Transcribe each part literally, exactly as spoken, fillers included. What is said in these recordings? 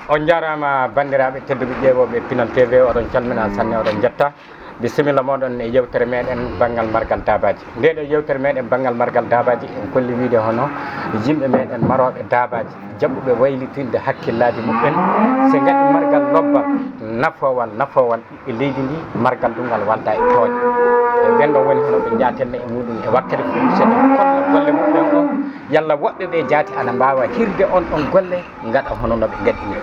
On njaaraama, banndiraaɓe tedduɓe ƴeewooɓe Pinal T V, oɗon calmina sanne, oɗon njetta. Bisimilla mooɗon e yewtere meɗen banngal margal daabaaji. Nde ɗo yewtere meɗen banngal margal daabaaji, en kolli wiide hono yimɓe meɗen marooɓe daabaaji, jaɓuɓe waylitinde hakkillaaji muɓɓen, so ngaɗi margal lobbal, nafoowal, nafoowal ɓiɓɓe leydi ndi, margal ndu ngal walda e tooñe. E ɓen ɗon woni hono ɓe njaatenno e muɗum e wakkati fof, so ɓe kolla golle muɓɓen o, yalla woɓɓe ɓe jaati ana mbaawa hirde on ɗon golle, ngaɗa hono no ɓe ngaɗi ni.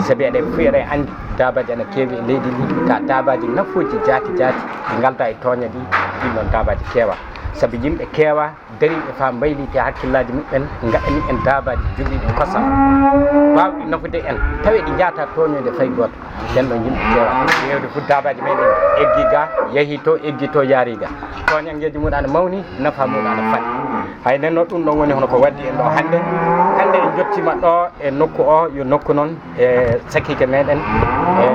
Sabi eɗen fof eɗen anndi daabaaji ana keewi e leydi ndi, ka daabaaji nafooji jaati jaati ɗi ngalda e tooñe ɗi, ɗin ɗon daabaaji keewa. Sabi yimɓe keewa dariiɓe faa mbayliti hakkillaaji muɓɓen, ngaɗani en daabaaji jogiiɗi kosam, baawɗi nafude en, tawi ɗi njaata tooñoyde fay gooto. Nden ɗon yimɓe keewa. Heewde fof daabaaji meɗen eggi ga, yehi to, eggi to, yaari ga. Tooñanngeeji muɗum ana mawni, nafa muɗum ana faɗi. Hay nden ɗum ɗon woni hono ko waddi en ɗo hannde. Hannde en njottiima ɗo e nokku o, yo nokku noon e sakiike meɗen e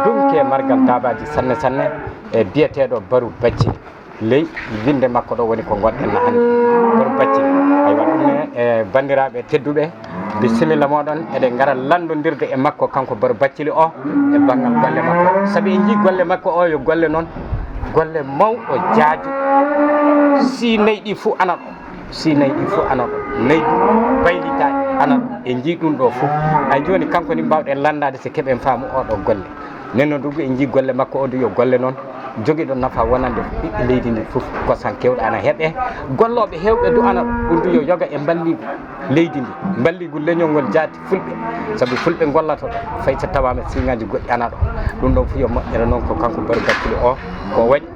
dunke margal daabaaji sanne sanne e biyeteeɗo Baru Baccili. Ley winnde makko ɗo woni ko ngonɗen hannde. Baru Baccili. Aywa, ɗum ne, e banndiraaɓe tedduɓe, bisimilla mooɗon, eɗen ngara lanndondirde e makko, kanko Baru Baccili o, e banngal golle makko. Sabi en njii golle makko o, yo golle noon, golle mawɗo jaaju. Si nayi ɗi fof ana ɗo, si nayi ɗi fof ana ɗo, nayi ɗi baylitaaki ana ɗo. En njii ɗum ɗo fof. Hay jooni kanko ni mbaawɗen lanndaade so keɓen faamu o ɗo golle. Nden noon du en njii golle makko o du yo golle noon jogiiɗo nafa wonande ɓiɓɓe leydi ndi fof. Kosam keewɗo ana heɓe, gollooɓe heewɓe du ana ɗo. Ɗum du yo yoga e mballigu leydi ndi, mballigu leñol ngol jaati fulɓe. Sabu fulɓe ngollata ɗo, fay so tawaama siiŋaaji goɗɗi ana ɗo. Ɗum ɗon fof yo moƴƴere noon ko kanko Baru Baccili o ko waɗi.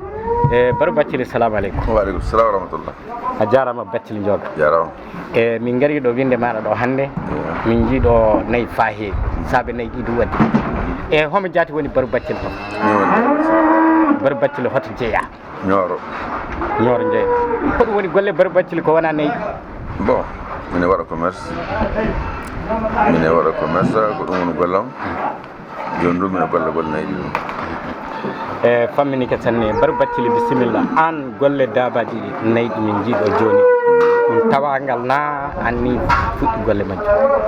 E Baru Baccili, salamu aleykum. Wa aleykum salam wa rahmatullah. A jaaraama Baccili Njooga. Jaaraama. E min ngari ɗo winnde maaɗa ɗo hannde, min njii ɗo nayi faa heewi, saabe nayi ɗi du waddi. E homo jaati woni Baru Baccili ɗo? Min woni Baru Baccili. Baru Baccili hoto jeyaa? Ñooro. Ñooro jeyaa. Ko ɗum woni golle Baru Baccili ko wonaa nayi? Bon, mine waɗa commerce. Mine waɗa commerce, ko ɗum woni gollam. Jooni ɗum mbiɗa golla golle nayi ɗi ɗum. E famminike sanne, Baru Baccili, bisimilla. Aan golle daabaaji nayi ɗi min njii ɗo jooni, ɗum tawaangal naa aan ni fuɗɗi golle majjum?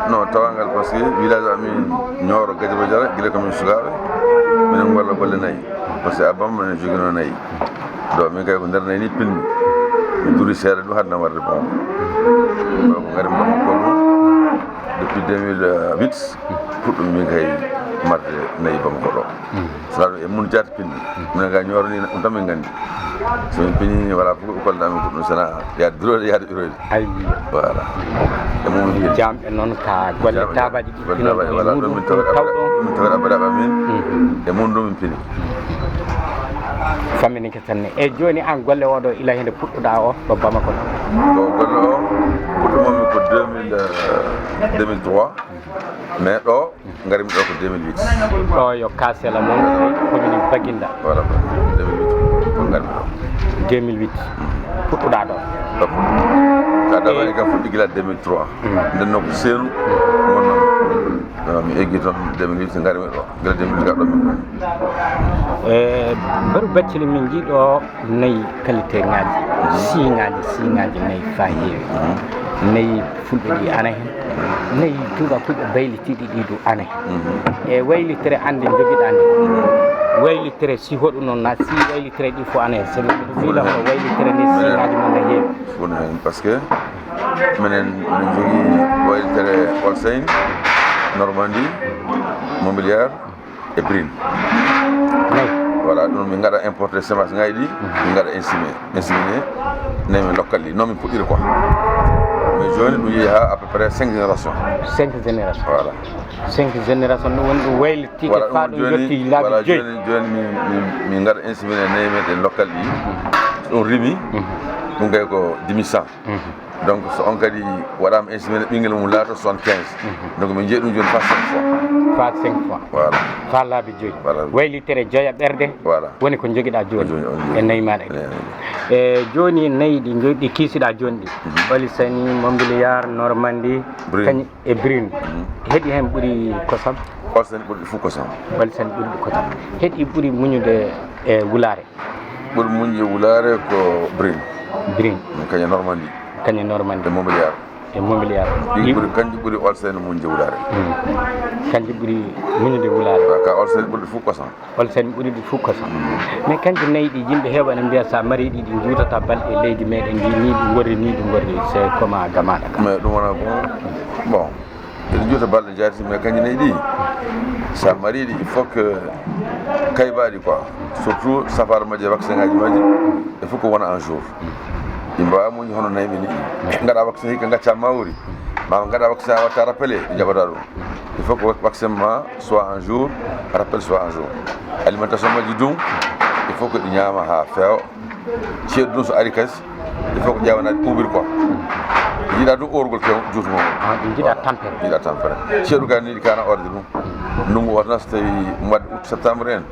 Non, tawaangal, parce que village amin Ñooro Gajaba Jara, gila ko min sukaaɓe, minen golla golle nayi. Parce que abam minen joginoo nayi. Donc min kay ko nder nayi ni pinmi. Mi duri seeɗa ɗum hadna warde bon. Donc ngari mbamako ɗum depuis deux mille huit. Puɗɗum min kay marde nayi Bamako ɗo. Saɗa e mun jaati pinmi. Minen ga Ñooro ni ɗum tan min nganndi. So min pini wala fof ko kolda min ko ɗum sena yaade durode yaade urode. Ayi. Voilà. E mum min pini. Jamɓe noon ka golle daabaaji ɗi pino wala ɗum min tawata abada. Min tawata abada ba min. E mum ɗum min pini. Famminike sanne. E jooni aan golle o ɗo ila hende puɗɗuɗa o ɗo Bamako ɗo? Ko golle o puɗɗumanmi ko deux mille, euh, deux mille trois. Mais ɗo ngarimi ɗo ko deux mille huit. Ɗo yo Kasela mon, commune Baginda. Voilà, deux mille huit ko ngarmi ɗo. Deux mille huit. Puɗɗuɗa ɗo? Ɗo puɗɗu. Ka dabari kam fuɗɗi gila deux mille trois. Nden noon ko seenu wonno. Mi eggi toon deux mille huit ngarmi ɗo. Gila deux mille huit ka ɗo min. E Baru Baccili min njii ɗo nayi qualité ŋaaji, siiŋaaji, siiŋaaji nayi faa heewi. Nayi fulɓe ɗi ana heen, nayi tuubakuuɓe baylitiiɗi ɗi du ana heen. E waylitere aan nde njogiɗaa nde, waylitere si hoɗum noon na si waylitere ɗi fof ana heen? Sabi miɗo miila hono waylitere nde siiŋaaji mum na heewi. Fof na heen, parce que minen minen njogii waylitere Holstein, Normandie, Montbéliard, e Brin. Nayi. Voilà, ɗum min ngaɗa importé semence ngaji ɗi, min ngaɗa inséminé. Inséminé, nayi min lokkal ɗi, non min puɗɗiri quoi. Mais jooni ɗum yehi ha à peu près cinq générations. Cinq générations. Voilà. Cinq générations, ɗum woni ɗum waylitike. Voilà, faa ɗum jooni, yotti laabi joyi. Jooni, jooni min, min, min ngaɗa inséminé nayi meɗen lokkal ɗi. Ɗum rimi, ɗum kay ko dix mille cent. Donc so on kadi waɗaama inséminé, ɓinngel mum laata soixante-quinze. Donc min njeyi ɗum jooni faa cinq fois. Faa cinq fois. Voilà. Faa laabi joyi. Voilà. Waylitere joya ɓerde. Voilà. Woni ko njogiɗaa jooni. Jooni on jooni. E nayi maaɗa. E nayi. E jooni nayi ɗi njogi-, ɗi kiisiɗaa jooni ɗi. Holstein, Montbéliard, Normandie, Brin. Kañum e Brin. Heɗi heen ɓuri kosam? Holstein ɓuri ɗi fof kosam. Holstein ɓuri ɗi kosam. Heɗi ɓuri muñude e wulaare? Ɓuri muñde wulaare ko Brin. Brin. Kañum e Normandie. Kañum e Normandie. E Montbéliard. E mobiliar. Ɗi ɓuri, kanji ɓuri olsene muñde wulaare. Kanji ɓuri muñude wulaare. Ka olsene ɓuri fof kosam. Olsene ɓuri ɗi fof kosam. Mais kanji nayi ɗi yimɓe heewa ne mbiya sa mari ɗi, ɗi juutata balɗe leydi meɗen ndi, ni ɗi ngorri, ni ɗi ngorri, c'est comment gamaɗa ka? Mais ɗum wona bon. Bon, eɗi juuta balɗe jaati, mais kanji nayi ɗi, sa mari ɗi, il faut que kaybaɗi quoi. Surtout safara majji, vaccin ngaji majji, il faut que wona en jour. Ɗi mbawa muñde hono nayi ɓe ni. Gaɗa vaccin hikka gacca mawri. Ma gaɗa vaccin a watta rappelé, ɗi jaɓata ɗum. Il faut que vaccin ma soit en jour, rappel soit en jour. Alimentation majji ɗum, il faut que ɗi ñaama ha feewa. Ceeɗu ɗum so ari kasi, il faut que ƴeewana ɗi ɓuuɓiri quoi. Jiiɗa ɗum orgol kew juutu mo. Ah, ɗum jiiɗa tampere. Jiiɗa tampere. Ceeɗu ka ni ɗi kana orde ɗum. Ndungu o tan so tawi mois de août, septembre en,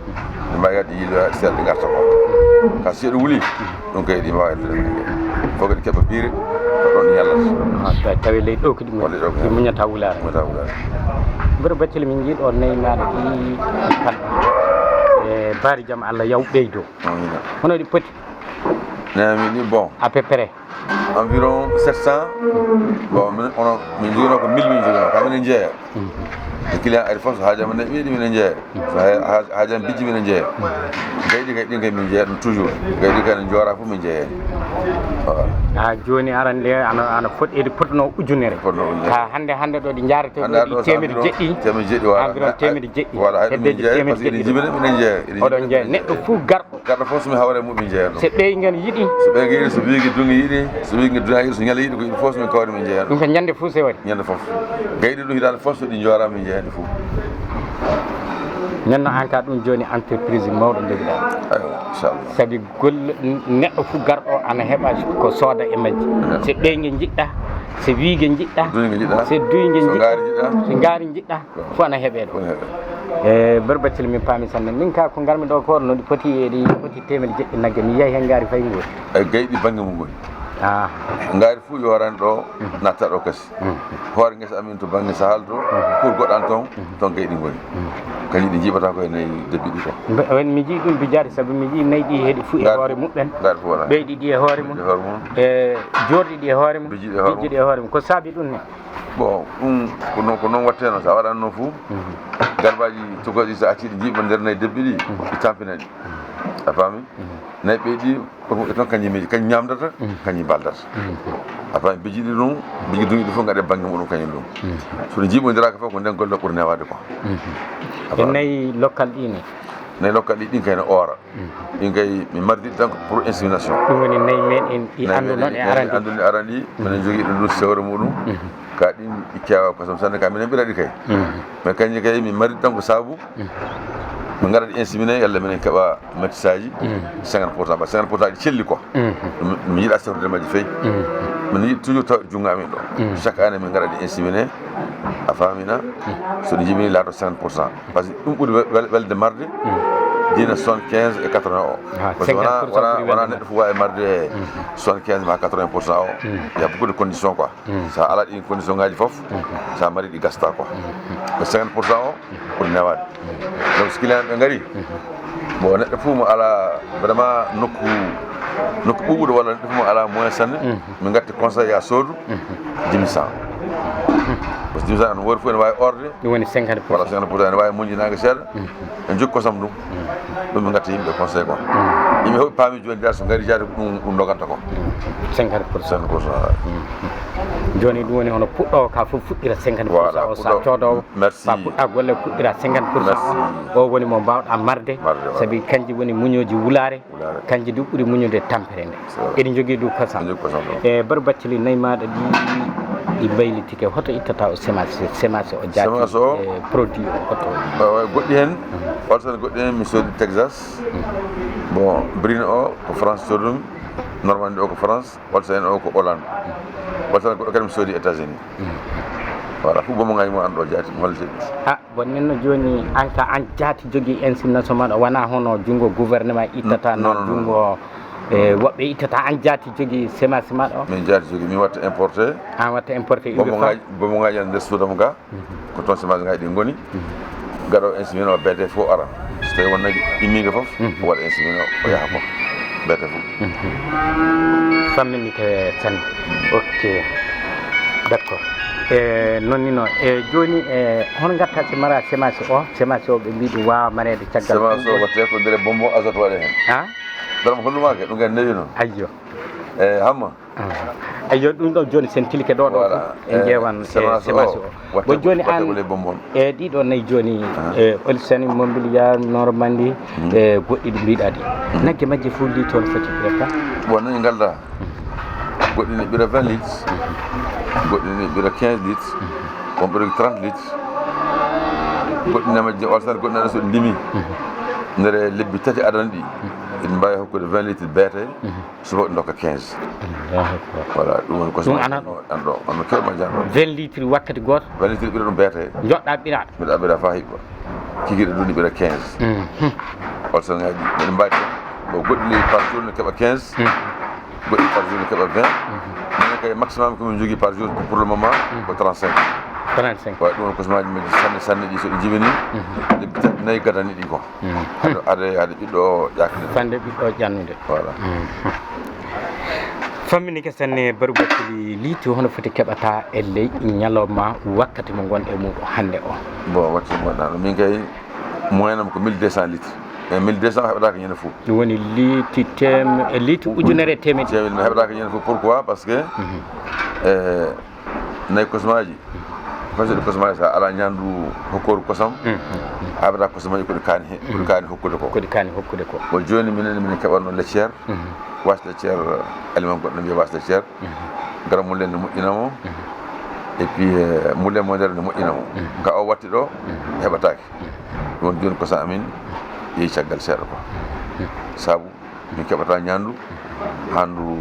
ɗi mbawi gadde yiiloya seeɗa ɗi garta quoi. Ka ceeɗu wuli, ɗum kay ɗi mbawi yettude. Faut que ɗi keɓa biire, ko ɗon ɗi ñallata. Ah, tawi ley ɗo ko ɗi muñata wulaare. Muñata wulaare. Mbere baccel min jiiɗo nayi maɗa ɗi tan. E bari jam Allah yaw ɓeydo. Amina. Hono ɗi poti? Nami ɗi bon. À peu près. Environ sept cents. Bon, min, ono, min jogino ko mille min jogino. Ka minen jeeya. E client ari fof so haajama nayi ɓeydi minen jeeya. So ha-, ha-, haajama bijji minen jeeya. Gayɗi kay ɗin kay min jeeya ɗum toujours. Gayɗi kay no joora fof min jeeya. Voilà. Ha joni aran nde ana, ana fot-, eɗi potno ujunere. Potno ujunere. Ha hande, hande ɗo ɗi jarete ɗo ɗi temedde jeɗɗi. Temedde jeɗɗi, voilà. Environ temedde jeɗɗi. Voilà, hay ɗum min jeeya, par ce que ɗi jibina minen jeeya. Oɗon jeeya. Neɗɗo fof garɗo. Garɗo fof so mi hawre mum min jeeya ɗum. So ɓeynguel yiɗi. So ɓeynguel yiɗi, so wiigi dungi yiɗi, so wiigi dungi yiɗi, so ñala yiɗi, ko yiɗi fof so min kawri min jeeya ɗum. Ɗum ko ñande fof sewori. Ñande fof. Gayɗi ɗum hitaande fof so ɗi joora min jeeya ɗum fof. Nenno an ka ɗum joni entreprise mawɗo jogiɗa. Aywa, inchallah. Sabi golle, n-, neɗɗo fof garɗo ana heɓa ko sooda e majji. Aywa. So ɓeynge jiɗɗa, so wiige jiɗɗa, duyge jiɗɗa, so duyge so jiɗɗa, ngaari jiɗɗa, so ngaari jiɗɗa, fof ana heɓe ɗo. Fof ana heɓe. E Barbatil min paami sanne. Min ka ko ngarmi ɗo ko no ɗi poti, eɗi poti temedde jeɗɗi nagge. Mi yahi hen ngaari fay ngori. E gayɗi bannge mum ngoni. Ah. Ngaari fof yoorani ɗo, natta ɗo kasi. Hoore ngesa amin to bannge Sahal to, pour goɗɗan toon, toon gayɗi ngoni. Kañum ɗi njiiɓata ko e nayi debbi ɗi ko. Mbe-, on mi jii ɗum bijaade, sabu mi jii nayi ɗi heɗi fu e hoore muɓɓen. Ngaari fof wona. Ɓeyɗi ɗi e hoore mum. Ɓeyɗi e hoore mum. E joorɗi ɗi e hoore mum. Bijji ɗi e hoore mum. Bijji ɗi e hoore mum. Ko saabi ɗum ne? Bon, ɗum ko noon, ko noon waɗtee noon. So a waɗaani noon fof, garbaaji tokooji so a accii ɗi njiiɓa nder nayi debbi ɗi, ɗi tampina ɗi. A faami? Nayi ɓeyɗi, ko ɗum e toon kañum miiji, kañum ñaamdata, kañum mbaldata. A faami? Bijji ɗi ɗum, bijji duñi ɗi fof ngaɗe bannge muɗum kañum ɗum. So ɗi njiiɓondiraaka fof, ko nden golle ɓuri newaade quoi. A faami? E nayi lokkal ɗi ne? Nayi lokkal ɗi, ɗin kay no oora. Ɗin kay, min mardi tan ko pour insémination. Ɗum woni nayi men en ɗi annduɗon e arani. Annduɗon e arani, minen jogii ɗum ɗum sewre muɗum. Ka ɗin ɗi keewa kosam sanne, ka minen ɓira ɗi kay. Mais kañji kay, min mardi tan ko saabu min ngaɗa ɗi inséminé, yalla minen keɓa métissage cinquante pour cent. Parce que cinquante pour cent ɗi celli quoi. Ɗum, mi yiɗa sewtude majji fey. Min yiɗi toujours taw junngo amin ɗo. Chaque année min ngaɗa ɗi inséminé. A faamina? So ɗi njiiɓi laato cinquante pour cent. Parce que ɗum ɓuri wel-, wel-, welde marde, diina soixante-quinze et quatre-vingts o. Ah, parce que wona, cinquante pour cent wona, ɓuri wona welde neɗɗo fof waawi marde soixante-quinze ma quatre-vingts pour cent o. Il y a beaucoup de conditions quoi. So a alaa ɗin condition ngaji fof, so a mari ɗi gasta quoi. Ko cinquante pour cent o ɓuri newaade. Donc so client ɓe ngari, bon, neɗɗo fof mo alaa vraiment nokku, nokku ɓuuɓuɗo walla neɗɗo fof mo alaa moyen sanne, min ngatti conseil ya soodu dix mille cent. Parce que dix mille cent no woori fof ene waawi orde. Ɗum woni cinquante pour cent. Voilà, cinquante pour cent ene waawi moƴƴinaade seeɗa. En jokki kosam ɗum. Ɗum min ngatti yimɓe conseil quoi. Yimɓe heɓi paami jooni dal so ngari jaade ko ɗum, ɗum doganta ko. Cinquante pour cent. Cinquante pour cent, waay. Jooni ɗum woni hono puɗɗoowo ka fof fuɗɗira cinquante pour cent. Voilà, o, so a puɗɗo-, coodoowo, merci. Sa puɗɗa golle puɗɗira cinquante pour cent. Merci. O woni mo mbawɗa marde, marde, voilà. Sabi kanji woni muñooji wulaare. Wulaare. Kanji du ɓuri muñude tampere nde. C'est vrai. Eɗi njogii du kosam. Eɗi njogii kosam ɗo. E Baro Baccili, nayi maɗa ɗi, ɗi mbaylitike, hoto ittata o semence, semence o jaati, semence o? E produit o hoto? Waay, waay, goɗɗi hen, olsen goɗɗi hen mi soodi Texas. Bon, Brine o ko France soodumi, Normandie o ko France, olsen o ko Hollande. Olsen goɗɗo kadi mi soodi États-Unis. Voilà, fof bomo ngaji mo an ɗo jaati, mi hollete ɗum. Ah, bon, nenno jooni, an ka an jaati jogii insémination maɗa, wona hono junngo gouvernement ittata, non, non, non, junngo, e, woɓɓe ittata, an jaati jogii semence maɗa o? Min jaati jogii, min watta importé. An watta importé, bomo ngaji, bomo ngaji nder suudam ga. Ko toon semence ngaji ɗi ngoni. Gaɗo inséminé o beete fof ara. So tawi won naggi immiiga fof, o waɗa inséminé o, o yaha fof. Beete fof. Famminike tan. Ok. D'accord. E noon ni noon. E jooni, e hono ngatta si mara semence o, semence o ɓe mbii ɗum waawa mareede caggal? Semence o watte ko nder bonbon azote waɗe heen. Ha? Dara mo hollumaake ɗum kadi newi noon. Ayyo. E hamma. Ayyo, ɗum ɗo jooni sen tilke ɗo ɗo. Voilà. En ƴeewan e semence o. Bon, jooni an e ɗiɗo nayi jooni, e Holstein, Montbéliard, Normandie, e goɗɗi ɗi mbiɗa ɗi, nagge majje fof litre on foti ɓirata? Bon, nani ngalda. Goɗɗi ne ɓira vingt litres, goɗɗi ne ɓira quinze litres, on ɓira trente litres. Goɗɗi ne majje olsar, goɗɗi ne so ndimi. Ndere lebbi tati adana ɗi, eɗi mbawi hokkude vingt litres beete. Suba ɗi ndokka quinze. Allahu akbar. Voilà, ɗum woni ko ɗum ana ɗo. An ɗo, an ɗo kew ma jan ɗo. Vingt litres wakkati gooto? Vingt litres ɓira ɗum beete. Joɗɗa ɓiraɗo? Mbiɗa ɓira fa hiɓɓa. Kikiɗe ɗum ne ɓira quinze. Olsar ngaji, mbiɗa mbawi tan. Bon, goɗɗi leydi par jour ne keɓa quinze. Goɗɗi par jour ne keɓa vingt. Minen kay maximum ko min jogui par jour pour le moment ko trente-cinq. Trente-cinq. Waɗi ɗum woni ko somaji majji sanne sanne ɗi so ɗi jibini. Lebbi tati nayi gadani ɗi ko. Aɗa, aɗa, aɗa ɓiɗɗo ƴakkude. Fande ɓiɗɗo ƴannude. Voilà. Famminike sanne, Baru Bakkili, liiti hono foti keɓata e ley ñalawma wakkati mo ngonɗe muɗum hannde o? Bon, wakkati mo ngonɗa ɗo, min kay, moyen am ko mille deux cents litres. E mille deux cents heɓata ko ñande fof. Ɗum woni liiti tem-, e liiti ujunere e teemedde. Teemedde mi heɓata ko ñande fof. Pourquoi? Parce que, e, nayi kosomaji. Fasiɗo kosomaji, sa ala ñandu hokkooru kosam, a heɓata kosomaji ko ɗi kaani he-, ko ɗi kaani hokkude ko. Ko ɗi kaani hokkude ko. Bon, jooni minen, minen keɓatno laitière, waas laitière, aliment goɗɗo mbiya waas laitière. Garam mulen ne moƴƴina mo. Et puis, eh, mulen mo nder ne moƴƴina mo. Ka o watti ɗo, heɓataake. Ɗum woni jooni kosam amin yehi caggal seeɗa ko. Sabu min keɓata ñandu, handu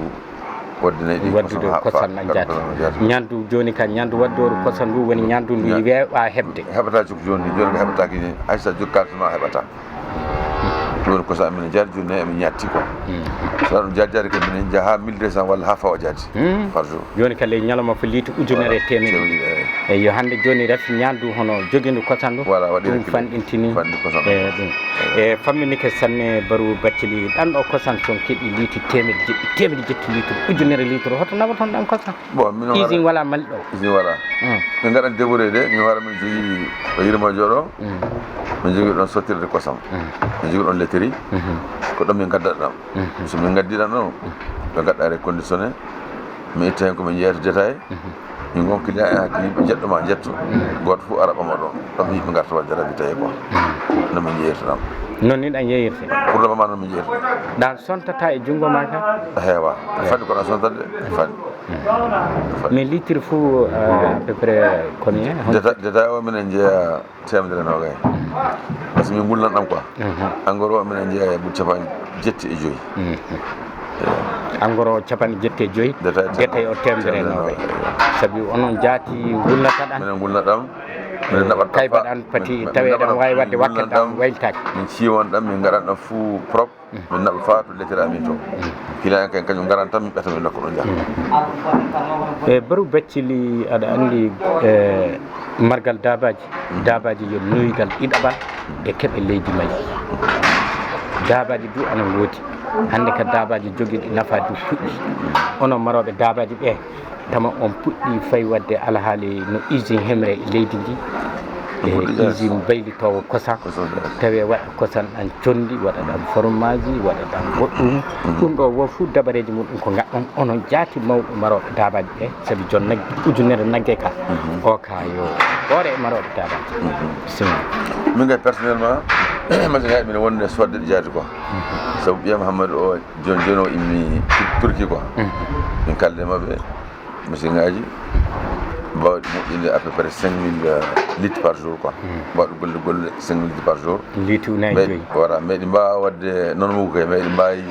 wadde nayi ɗi waddude kosam, ha, kosam fa-, na jaati. Kosam na jaati. Ñandu jooni ka, ñandu waddooru kosam ndu woni ñandu ndu weeɓa heɓde. Heɓata jooni, jooni ko heɓataake ni, hay sa jokkaaki ma heɓata. Ɗum woni kosam amin jaari jooni, emin ñaatti ko. So ɗum jaari jaari ko minen njaha mille deux cents walla ha fawa jaati par jour. Jooni ka ley ñalawma fof liiti ujunere e teemedde. Teemedde, eyi. Eyyo, hannde jooni rafi ñandu hono jogindu kosam ndu. Voilà, waɗi ɗum fanɗintini. Fanɗi kosam. E ɗum. E famminike sanne Baru Bakkili, ɗan ɗo kosam son keɓi liiti teemedde jeɗɗi, teemedde jetti litre, ujunere litre, hoto nawaton ɗan kosam? Bon, min usine wala mali ɗo? Usine wala. Min ngaɗan débrouiller de, min wara min jogii ɗo Yirma Joɗo. Min jogii ɗon sottirde kosam. Min jogii ɗon laiterie. Ko ɗon min ngaddat ɗam. So min ngaddi ɗam ɗon, ɓe ngadda reconditionné. Mi itta heen ko min jeeyata détail. Min ngon client en hakki yimɓe njetto ma njetto. Gooto fof ara ɓama ɗon. Ɗon yimɓe ngarta wadde ravitaillé quoi. No min jeeyirta ɗam. Noon ni ɗan yeeyirte? Pour le moment noon min jeeyirta. Ɗan sontata e junngo ma ka? Heewa. Fanɗi ko ɗan sontata de. Fanɗi. Mais litre fof, euh, à peu près combien? Détail, détail o minen jeeya teemedere noogay. Parce que min ngulnan ɗam quoi. Engrais o minen jeeya e ɓuri capanɗe jetti e joyi. Engrais o capanɗe jetti e joyi, détail o teemedere noogay. Sabi onon jaati ngulnata ɗam. Minen ngulna ɗam. Minen naɓat ɗam kayba fa-, ɗan pati min, min tawe naɓat ɗan ɗam, waawi waɗde min ngulnan wakkati ɗam ɗam, waylitaaki. Min ciwon ɗam, min ngaɗan ɗam fuu propre. Min naɓa faa to laitière amin to. Client en kañum ngaran tan, min ɓeta, min ndokka ɗo njaha. E Baru Bakkili, aɗa anndi, e, margal daabaaji, daabaaji yo noygal ɗiɗaɓal e keɓe leydi Mali. Daabaaji du ana ngoodi. Hannde ka daabaaji jogiiɗi nafa du puɗɗi. Onon marooɓe daabaaji ɓe, tama on puɗɗi fay waɗde alhaali no usine hemre e leydi ndi, e usine baylitoowo kosam, tawi waɗa kosam ɗan conndi, waɗa ɗan fromage, waɗa ɗan goɗɗum. Ɗum ɗo wo fuu dabareeji muɗum ko ngaɗɗon onon jaati mawɓe marooɓe daabaaji ɓe, sabi jon nagge, ujunere nagge ka, o ka yo hoore e marooɓe daabaaji. Bisimilla. Min kay personnellement, machine ngaji minen wonde sodde ɗi jaati quoi. Sabu ɓiya Mouhamadou o, jooni jooni o immi Turquie quoi. Min kalde maɓɓe. Machine ngaji bawɗi moƴƴinde à peu près cinq mille, euh, litres par jour quoi. Bawɗi golle golle cinq mille litres par jour. Litre unaji joyi. Voilà, mais ɗi mbaawa waɗde noon mo kay, mais ɗi mbaawi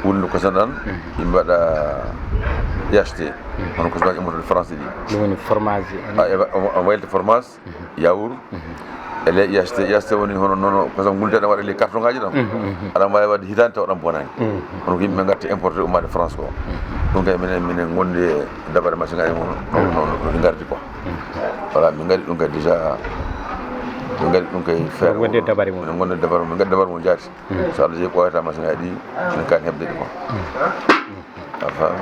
wulnude kosam ɗan, ɗi mbaɗa acheté. Hono kosamji immotooɗi France ɗi. Ɗum woni fromage. A, e wa-, o, o waylita fromage, yaourt. E les I H T, I H T woni hono nono kosam ngulteɗam waɗa les carton ngaji ɗam. Aɗa waawi waɗde hitaande taw ɗam bonaani. Hono ko yimɓe ngarta importé ummaade France ko. Ɗum kay minen, minen ngondi e dabare machine ngaji mum, no, no, no ɗi ngardi ko. Voilà, min ngari ɗum kay déjà, min ngari ɗum kay feere. Wonde dabare mum. Min ngondi dabare mum, min ngari dabare mum jaati. So Allah jeyi ɓooyata machine ngaji ɗi, min kaani heɓde ɗi ko. Afa.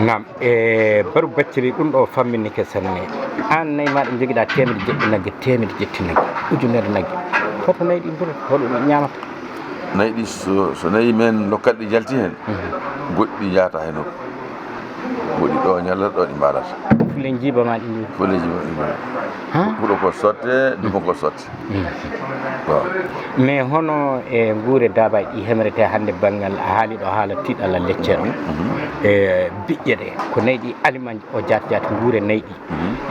Naam, e Baru Bacciri, ɗum ɗo famminike sanne. Aan nayi maaɗa njogiɗaa teemedde jeɗɗi nagge, teemedde jeɗɗi nagge, ujunere nagge. Hoto nayi ɗi mburata, hoɗo ɗum ñaamata? Nayi ɗi, so, so nayi men lokkal ɗi njalti heen, goɗɗi njahata heen nokku. Goɗɗi ɗo ñallata, ɗo ɗi mbaɗata. Fule njiiba ma ɗi mbiyi. Fule njiiba ɗi mbiyi. Ha? Huɗo ko sotte, dumo ko sotte. Bon. Mais hono e nguure daabaaji ɗi hemrete hannde banngal, a haali ɗo haala tiiɗalla leccere. E biƴƴe ɗe, ko nayi ɗi aliment o jaati jaati nguure nayi ɗi.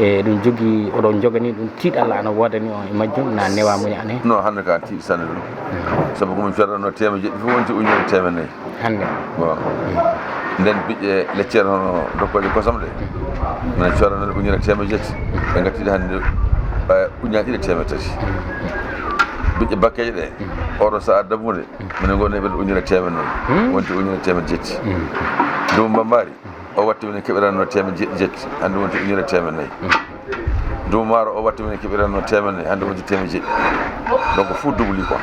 E ɗum jogii, oɗon njoganii ɗum tiiɗalla ana woodani on e majjum, na newa muña ane? Non, hannde ka tiiɗi sanne ɗum. Sabu ko min codanno teemedde jeɗɗi fof wonti ujunere teemedde nayi. Hannde. Bon. Nden biƴƴe leccere hono dokkooje kosam ɗe, minen codanno ɗe ujunere teemedde jeɗɗi. Ɓe ngattiɗe hannde, eh, ujunaaje ɗiɗi e teemedde tati. Biƴƴe bakkeeje ɗe, oɗo sahaa dabbude, minen ngoni ɓe ujunere teemedde nayi. Wonti ujunere teemedde jeɗɗi. Nduumo mbambaari, o watti minen keɓiranno teemedde jeɗɗi jeɗɗi, hannde wonti ujunere teemedde nayi. Nduumo maaro o watti minen keɓiranno teemedde nayi, hannde wonti teemedde jeɗɗi. Donc, fof doubli quoi.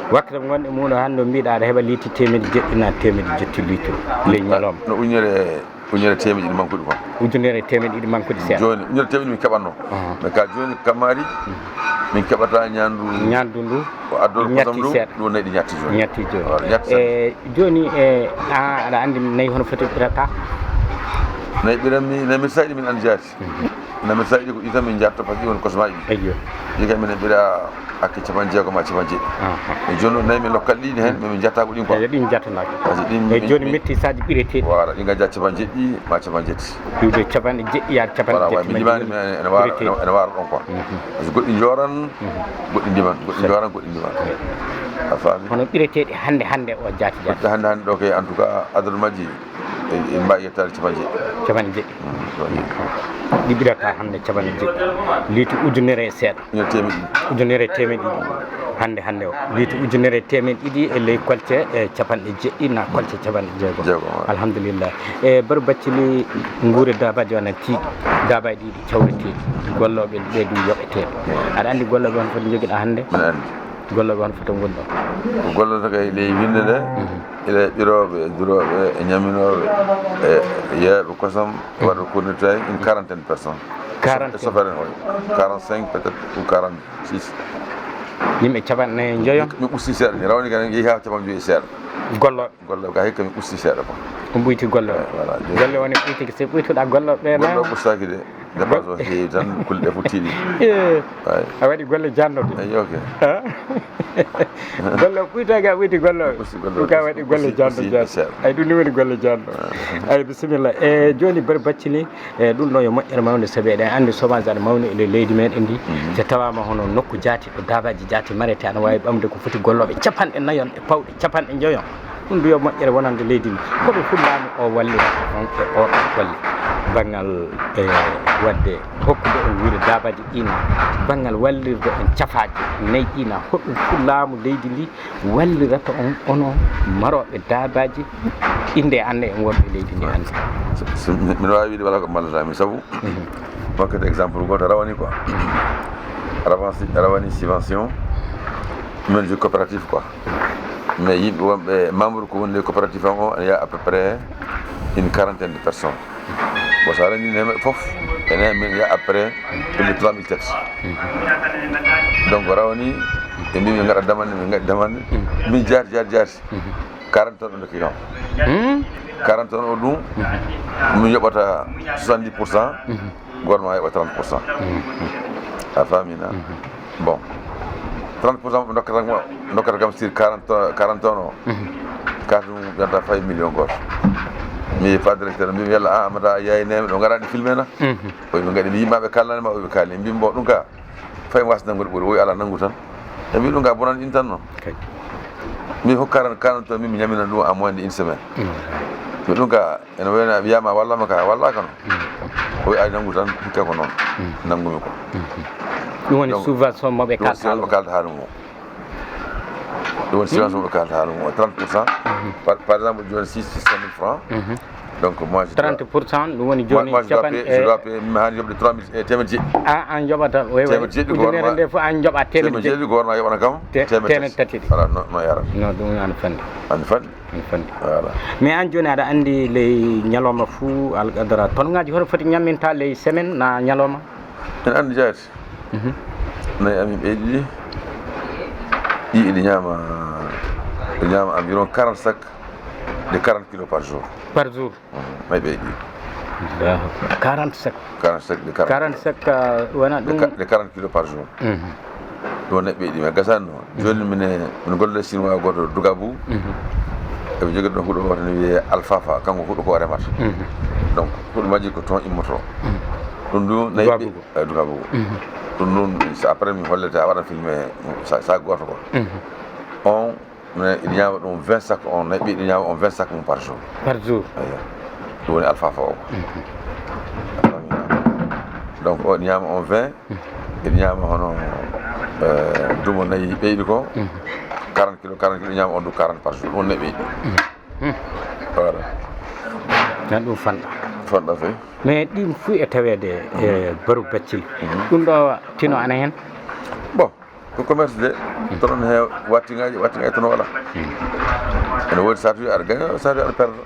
Wakkati mo ngonɗen mum ɗo hannde, o mbiɗa aɗa heɓa liiti teemedde jeɗɗi na teemedde jeɗɗi litre ley ñalawma. No ujunere, ujunere teemedde ɗiɗi mankude quoi. Ujunere teemedde ɗiɗi mankude seeɗa. Jooni, ujunere teemedde ɗiɗi min keɓatno. Mais ka jooni kammaari, min keɓata ñaandu. Ñaandu ndu. Ko addoto kosam ndu, seeɗa. Ɗum nayi ɗi ñatti jooni. Ñatti jooni. Voilà, ñatti seeɗa. E jooni, e, a, aɗa anndi nayi hono foti ɓirata? Nayi ɓiranmi, nayi mi sayɗi min anndi jaati. Nayi mi sayɗi ko ɗi tan min jatto, parce que ɗi woni kosmaaji ɗi. Eyyo. Ɗi kam minen ɓira hakke capanɗe jeegom ma capanɗe jeɗɗi. Aha. E jooni noon nayi min lokkal ɗi heen, mais min jatta ko ɗin quoi. Eyyo, ɗin jattanaaka. Parce que ɗin e min, jooni min metti saji ɓireteeɗi. Voilà, ɗi ngajja capanɗe jeɗɗi ma capanɗe jeɗɗi. Ɗiwde capanɗe jeɗɗi yaade capanɗe jeɗɗi. Voilà, mi limaani, mais ene waara, ene, ene waara ɗon quoi. Parce que goɗɗi njooran, goɗɗi ndiman, goɗɗi njooran, goɗɗi ndiman. A faami? Hono ɓireteeɗi hannde, hannde o jaati jaati. Goɗɗi hannde, hannde ɗo kay, en tout cas, adadu majji, e, e mbawi yettaade capanɗe jeɗɗi. Capanɗe jeɗɗi. Mm, capanɗe jeɗɗi. Ɗi ɓirata hannde capanɗe jeɗɗi. Liiti ujunere e seeɗa. Ujunere teemedde ɗiɗi. Ujunere teemedde ɗiɗi. Hannde, hannde o. Liiti ujunere teemedde ɗiɗi e ley kolce, e capanɗe jeɗɗi na kolce capanɗe jeegom. Jeegom, waaw. Alhamdulillah. E Baru Baccili, nguure daabaaji o ana tiiɗi. Daabaaji ɗiɗi cawreteeɗi. Gollooɓe ɓe ɗum yoɓeteeɓe. Aɗa anndi gollooɓe hono foti njogiɗaa hannde? Mbiɗa anndi. Gollooɓe hono foti ngonɗon? Ko gollata kay ley winnde nde, ila ɓirooɓe, e durooɓe, e ñaminooɓe, e yeeɓe kosam, e waɗɓe kurnitaay, une quarantaine de personnes. Quarantaine. E chauffeur en, oui. Quarante-cinq peut-être ou quarante-six. Yimɓe capanɗe nayi e njoyo? Mi usti seeɗa, mi rawni kan, yehi haa capanɗe joyi e seeɗa. Gollooɓe? Gollooɓe ka hikka mi usti seeɗa quoi. On ɓuyti gollooɓe? Eh, voilà. Golle woni ɓuyti, so ɓuytuɗa gollooɓe na? Gollooɓe ustaaki de. Dépense o heewi tan, kulle ɗe fof tiiɗi. Eh, a waɗi golle jannoɓe. Eyi, ok. Ah? Golle ɓuytaaki a ɓuyti gollooɓe. Usti gollooɓe. Ɗum ka waɗi golle jannoɓe. Ay, ɗum ni woni golle jannoɓe. Ah. Ay, bisimilla. E jooni Baru Baccili, e ɗum ɗo yo moƴƴere mawnde, sabi eɗen anndi chômage ana mawni e nder leydi meɗen ndi. Mhm. So tawaama hono nokku jaati, ɗo daabaaji jaati marete, ana waawi ɓamde ko foti gollooɓe capanɗe nayon e pawɗe capanɗe njoyon. Ɗum ɗo yo moƴƴere wonande leydi ndi. Ko ɓe fuɗɗaama o wallira on e o golle. Banngal, e, waɗde hokkude on wiide daabaaji ɗi na, banngal wallirde on cafaaji nayi ɗi na, hoɗum fuɗɗaama leydi ndi wallirata on, onon marooɓe daabaaji, innde annde en wonɓe leydi ndi hannde? So, so, mi, miɗo waawi wiide walaa ko mballata mi, sabu, mhm, wakkati exemple gooto rawani quoi. Rawani, rawani subvention, min je coopérative quoi. Mais yimɓe wonɓe membre ko woni les coopératives am o, ene yaha à peu près une quarantaine de personnes. Bon, so a renndini heen fof, ene heen min yaha à peu près plus de trois mille têtes. Donc, rawani, ɓe mbi min ngaɗa damannde, min ngaɗi damannde. Min jaati, jaati, jaati. Quarante tonnes o ndokki kam. Hmm? Quarante tonnes o ɗum, min yoɓata soixante-dix pour cent. Gouvernement heɓa trente pour cent. Mhm. A faami na? Mhm. Bon. Trente pour cent ɓe ndokkata mo, ndokkata kam sur quarante, quarante tonnes o. Mhm. Carte mum ɓe yonta fay million gooto. Mi yehi fa directeur, mbimi yalla a Amada a yaynema ɗo ngaraɗi filmé na? Mhm. O wi ɓe ngaɗi mi yimmaɓe kalnani ma, o wi ɓe kalni. Mbimi bon ɗum ka fay mi wasa nanngude ɓuri, o wi ala nanngu tan. E mbi ɗum ka bonan in tan no. Kay. Mi hokkaran quarante tonnes, min mi ñamina ɗum à moins de une semaine. Mhm. Mi ɗum ka Ene wayno a wiyaama a wallaama ka, a wallaaka noon. Mm. O wiya, "Ay, nanngu tan, hikka ko noon." Mm. Nanngumi ko. Mm. Ɗum woni subvention mo ɓe kalta haala mo. Ɗum woni subvention mo ɓe kalta haala mo. Ɗum woni subvention mo ɓe kalta haala mo. Trente pour cent. Mm. Par, par exemple, jooni six, six cent mille francs. Mm. Donc, moi, je dois, trente pour cent, ɗum woni moi, jooni moi, je dois capan payer, je dois payer, mi haani yoɓde trois mille, eh, teemeɗɗe jeɗɗi. A an joɓata, oui, oui. Teemeɗɗe jeɗɗi, Ujunere gouvernement, nde fof an joɓa teemeɗɗe teemeɗɗe jeɗɗi, jeɗɗi. Gouvernement yoɓana kam Te- teemeɗɗe teemeɗɗe tati. Tati. Voilà, no, no yara. Non, ɗum ana fanɗi. Ana fanɗi. Ana fanɗi. Voilà. Mais an jooni aɗa anndi ley ñalawma fuu alqadara, tonngaaji hoto foti ñamminta ley semaine na ñalawma? En anndi jaati. Nayi amin ɓe ɗiɗi. Ɗi eɗi ñaama, ɓe ñaama environ quarante sacs de quarante kilos par jour. Par jour? Nayi ɓe ɗiɗi. Quarante sacs. Quarante sacs de quarante. Quarante sacs, euh, wona De ɗum. qua- de quarante kilos par jour. Ɗum neɗɗo ɓeydi, mais gasani noon. Jooni mine, mine golle Chinois gooto Dugabu. Eɓe jogii ɗon huɗo wooto ne wiyee Alfafa, kanko huɗo ko o remata. Donc huɗo majji ko toon immotoo. Ɗum du nayi ɓe- Dugabu. Eh, Dugabu. Ɗum noon, so après mi hollete, a waɗan filmé sa, sa gooto ko. On, mine ina ñaama ɗum vingt sacs, on nayi ɓe ina ñaama on vingt sacs mum par jour. Par jour. Eyo. Ɗum woni Alfafa o. Donc o ina ñaama on vingt, ina ñaama hono, eh, dumo nayi ɓeydi ko, quarante kilos, quarante kilos, ina ñaama on du quarante par jour. Ɗum woni nayi ɓeydi. Voilà. Nan ɗum fanɗa. Fanɗa fay. Mais ɗin fuu e taweede e Baru Baccili. Ɗum ɗo tino ana heen? Bon, ko commerce de, toon he wattingaaji, wattingaaji toon wala. Ene woodi saatuuji aɗa gaña, saatuuji aɗa perda.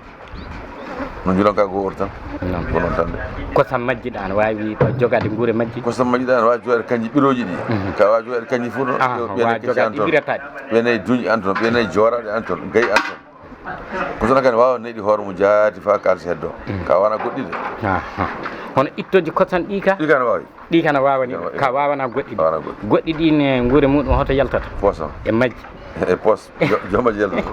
No njulon ka ko wori tan. Ko noon tan de. Kosam majji ɗa ana waawi jogaade nguure majji? Kosam majji ɗa ana waawi jogaade kanji ɓirooji ɗi. Ka waawi jogaade kanji fof noon. Ah, Ɓe- ɓe waawi nayi kesi jogaade an toon. Ɓirataaɗi. Ɓe nayi duñi an toon, ɓe nayi jooraaɗi an toon, gayi an toon. Ko sono kadi waawa neyɗi hoore mum jaati faa kaalisi heddo. Ka wana goɗɗi de. Aha. Hono ittooji kosam ɗi ka? Ɗi ka ana waawi. Ɗi kana waawani, Kana waawi. Ka waawana goɗɗi ɗi. Waawana goɗɗi. Goɗɗi ɗi ne nguure muɗum hoto yaltata? Poosam. E majji. E poos. Jo- Jooma yaltata.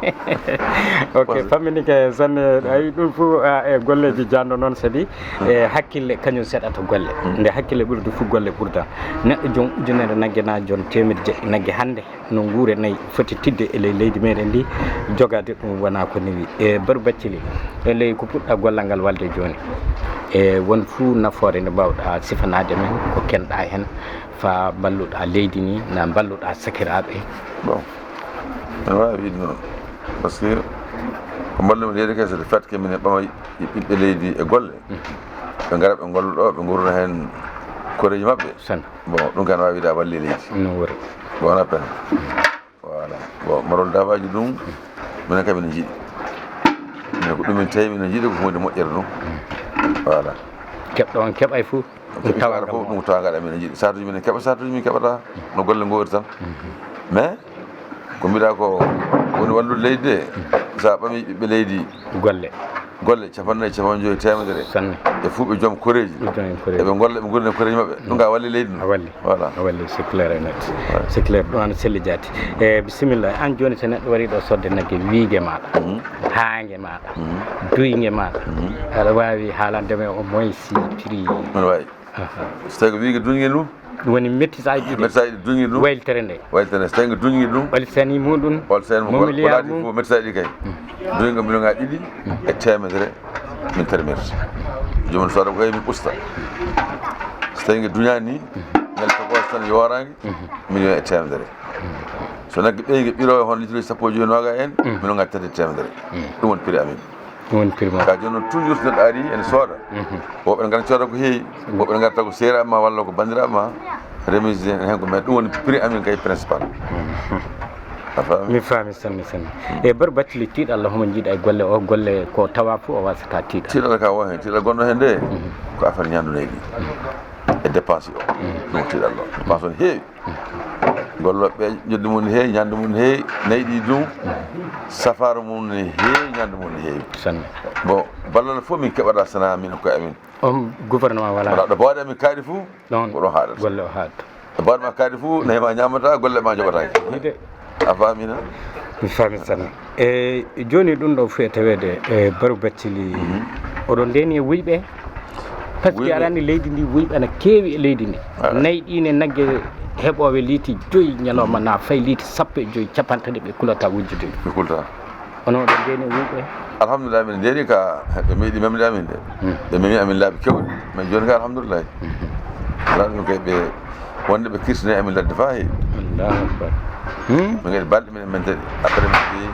Ok, famminike sanne. Ayi, ɗum fof, ah, e golleeji janno noon saɗi e hakkille kañum seɗata golle. Nde hakkille ɓurdi fof golle ɓurda. Neɗɗo joom ujunere nagge na joom teemedde jeɗɗi nagge hannde no nguure nayi foti tidde e ley leydi meɗen ndi, jogaade ɗum wona ko newi. E Baru Baccili, e ley ko puɗɗa gollal ngal walde jooni, e won fuu nafoore nde mbawɗa sifanaade men, ko kenɗa heen, faa mballuɗa leydi ndi, na mballuɗa sakiraaɓe? Bon, ene waawi wiide noon. Parce que ko mballumi leydi kay, c'est le fait que minen ɓama ɓiɓɓe leydi e golle. Ɓe ngara ɓe ngolla ɗo, ɓe ngurna heen koreeji maɓɓe. Tan. Bon, ɗum kan waawi wiide a walli leydi. No wori. Bon, on a peine. Voilà. Bon, Marol Dabaji ɗum, minen kam minen njiɗi. Minen ko ɗum min tawi minen njiɗi ko huunde moƴƴere ɗum. Voilà. Keɓɗo on keɓay fof. Ɗum tawa Tawa fof ɗum tawa ngaɗa minen njiɗi. Saatuuji minen keɓa, saatuuji min keɓata. No golle ngoori tan. Mais ko mbiɗa ko woni wallude leydi de, sa ɓami ɓiɓɓe leydi golle. Golle capanɗe nayi, capanɗe joyi, teemedere. Sanne. E fof ɓe joom koreeji. Joom koreeji. Eɓe golla, ɓe ngurna koreeji maɓɓe. Ɗum ka walli leydi A no. Walli. Voilà. A walli, c'est clair et net. C'est clair, ɗum ana selli jaati. E bisimilla. An jooni so neɗɗo wari ɗo sodde nagge wiige maɗa, haange maɗa, duyge maɗa, aɗa waawi haalande men au moins si prix? Mino wawi. So tawi ko wiige duñge ɗum. Ɗum woni mettisaji ɗiɗi. Mettisaji ɗiɗi duñge ɗum. Waylitere nde. Waylitere so tawi ko duñge ɗum. Wali sani muɗum. Wali sani mo milliard mum. Fof mettisaji ɗi kay. Duñge million ngaji ɗiɗi e teemedere min termirta. Jomum soda ko heewi min usta. So tawi nge duñani ni, ñande tokoso tan yorange, million e teemedere. So nagge ɓeyge ɓiro e hono litre sappo e joyi noga en, million ngaji tati e teemedere. Ɗum woni prix amin. Ɗum woni prix mo. Ka jooni noon toujours neɗɗo ari ene sooda. Woɓɓe ne ngara cooda ko heewi, woɓɓe ne ngara taw ko seeraaɓe ma walla ko banndiraaɓe ma. Remise en heen ko mais ɗum woni prix amin kay principal. A faami? Mi faami sanne sanne. E Baru Baccili, tiiɗalla homo jiiɗa e golle o, golle ko tawa fof o wasata tiiɗa? Tiiɗalla ka won heen, tiiɗalla gonɗo heen de ko affaire ñaandu nayi ɗi e dépense o. Ɗum tiiɗalla o, dépense o ne heewi. Gollooɓe ɓe, njoɓdi mum ne heewi, ñaamdu mum ne heewi, nayi ɗi ɗum, safaara mum ne heewi, ñaamdu mum ne heewi. Sanne. Bon, ballal fof min keɓata sana min koye amin. On gouvernement wala. Wala, ɗo bawɗe amin kaaɗi fof, ɗon ko ɗon haaɗata. Golle o haaɗata. Ɗo bawɗe ma kaaɗi fof, nayi ma ñaamata, golle ma njoɓataake. A faamina? Mi faami sanne. E jooni ɗum ɗo fof e taweede e Baru Baccili, oɗon ndeeni e wuyɓe? Parce que aɗa anndi leydi ndi, wuyɓe ana keewi e leydi ndi. Nayi ɗi ne nagge heɓooɓe liiti joyi ñalawma na fay liiti sappo e joyi, capanɗe tati ɓe kulata wujjude. Ɓe kulata. Onon oɗon ndeeni e wuyɓe? Alhamdulillah, min ndeeni ka, ɓe meeɗi memde amin de. Ɓe memi amin laabi kewɗi. Mais jooni ka alhamdulillah. Alaa ɗum kay ɓe wonde ɓe kirtini amin ladde faa heewi. Allahu akbar. Min kadi balɗe minen min tawi. Après min tawi,